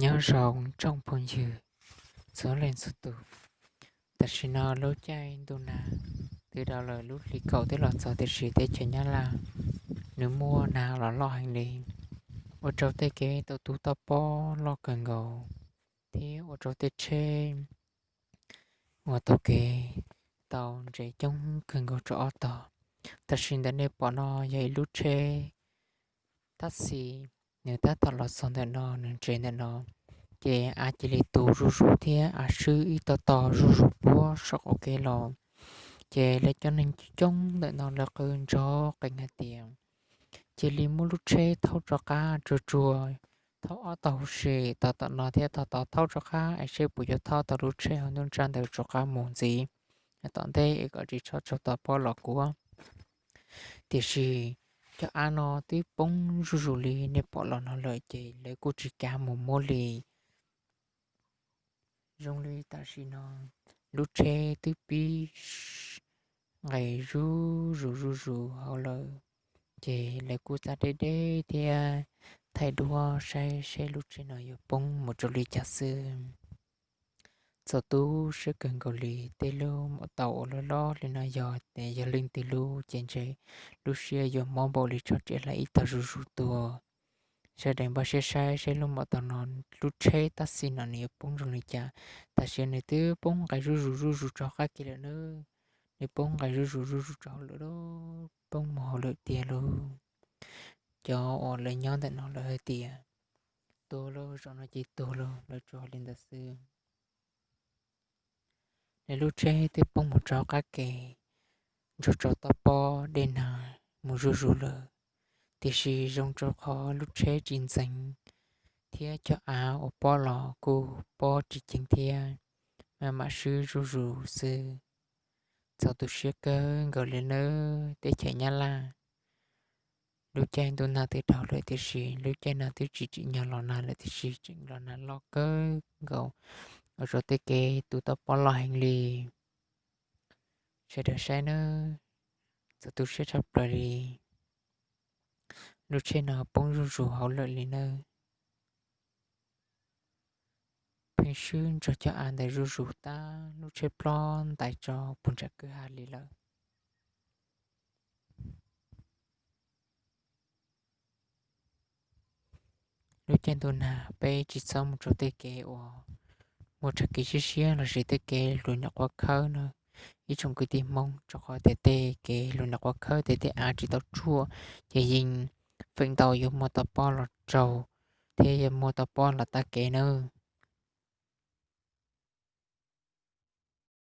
Nyob zoo tsoom phooj ywg txhua leej txhua tus. Tam sim no lub caij ntuj nag twb rau lawm, lub hli kaum twb los txog, tiam sis teb chaws Nyab Laj nws muaj nag los loj heev li, ua rau tej kev tau tu toj pob loj kawg nkaus, thiab ua rau tej tsheb uas taug kev tau ntsev coob kawg nkaus rau ob tog. Tam sim ntawm nej pom no yog ib lub tsheb tab xis, nws tab tom los txog ntawm no, nws ntsev ntawm no, ces av cia li tu zuj zus thiab av swb ib tog tog zuj zus puag saum qaum kev los. Ces lawv cov neeg coob ntawm no lawv qw nrov qees hais tias cia li muab lub tsheb thaub rov qab tsuag tsuag, thaub ob tog huv si, tog tom no thiab tog tod, thaub rov qab es seb puas yuav thaub tau lub tsheb hauv nruab nrab ntawd rov qab mus ntxiv tom ntej es kom tsis txhob raug toj pob los kuav. Tiam sis cov av no twb poob zuj zus li nej pom los no lawm ces lawv kuj tsis kav mus muab li. Zoo li tam sim no lub tsheb twb pib nqes zuj zus zuj zus hauv lawm, ces lawv kuj txav deb deb thiab thaij duab saib seb lub tsheb no yuav poob mus rau li cas xwb. Txaus tu siab kawg nkaus li, tej lub maum taus uas loj loj li no yog, yog leej twg lub ces ntshe lub siab yuav mob npaum li tshoj tsiav hlais ib tog zuj zus tuag. Sawv daws npaj siab saib seb lub maum taus no, lub tsheb tab xis no nws yuav poob zoo li cas. Tam sim nws twb poob nqes zuj zus zuj zus rau qab kev lawm nawb. Nws poob nqes zuj zus zuj zus rau hauv lawm lauj, poob mus hauv lawm tiag lauj. Cov uas lawv nyob ntawm no lawv hais tias tuag lauj, zaum no ces tuag lauj, lawv tsuas hais li ntawd xwb. Lawv lub tsheb twb poob mus rau qab kev, ntsuag rau toj pob dej nag mus zuj zus lawm, tiam sis zoo rau qhov lub tsheb tsis ntxeev thiab cov av uas pob los kuj pob tsis ceev thiab, maj mam swb zuj zus xwb. Txaus tu siab kawg nkaus li nawb teb chaws Nyab Laj. Lub caij ntuj nag twb dhau lawm tiam sis lub caij no twb tsis tsim nyog los nag lawm tiam sis tseem los nag loj kawg nkaus, ua rau tej kev tu toj pob loj heev li. Sawv daws saib nawb, txaus tu siab tshaj plaws li. Lub tsheb no poob zuj zus hauv lawm li nawb. Pheej swb ntsuag cov av ntawd zuj zus tab lub tsheb plob ntais rau puag nram kwj ha li lawm. Lub caij ntuj nag peb tsis txhob mus rau tej kev uas muaj tsam kev siab siab lossis tej kev hluas nyuam quav khawb no ib tsoom kwv tij Hmoob, rau qhov tias tej kev hluas nyuam quav khawb tej, tej av tsis tau tsuaj ces yeej feem ntau yuav muaj toj pob los raug thiab yuav muaj toj pob los tav kev nawb.